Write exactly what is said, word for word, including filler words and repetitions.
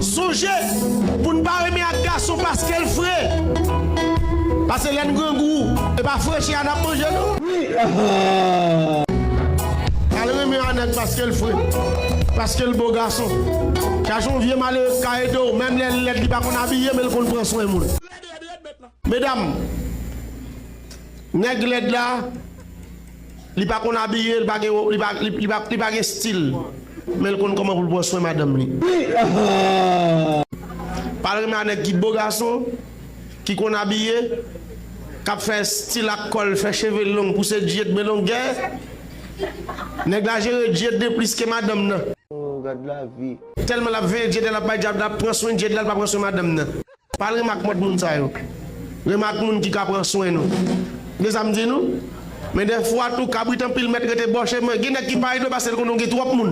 Sonje pou n pa renmen ak gason paske l fre. Paske lè n grangou, e pa frechi a n ap manje non. Al renmen a nèg paske l fre. Paske l bo gason. Chache yon vye malere k ka ede w, menm lè l lèd li pa konn abiye, men l konn pran swen moun. Medam, nèg lèd la, li pa konn abiye, li pa gen, li pa, li, li pa, li pa gen stil. Men l konn kòman pou l pran swen madanm li. Pa al renmen a nèg ki bo gason, ki konn abiye, k ap fè stil ak kò l, fè cheve l long, pouse djed men longè. Nèg la jere djed li plis ke madanm nan. Oh, gad lavi. Tèlman l ap veye djed la, l ap bay djab la, l ap pran swen djed la, l pa pran swen madanm nan. Pa al renmen ak mòd moun sa yo. Renmen ak moun ki ka pran swen nou. Men sa m di nou. Men dèfwa tou, kabrit anpil mèt rete bò chemen. Gen nèg ki pa ede w paske l konnen w gen twòp moun.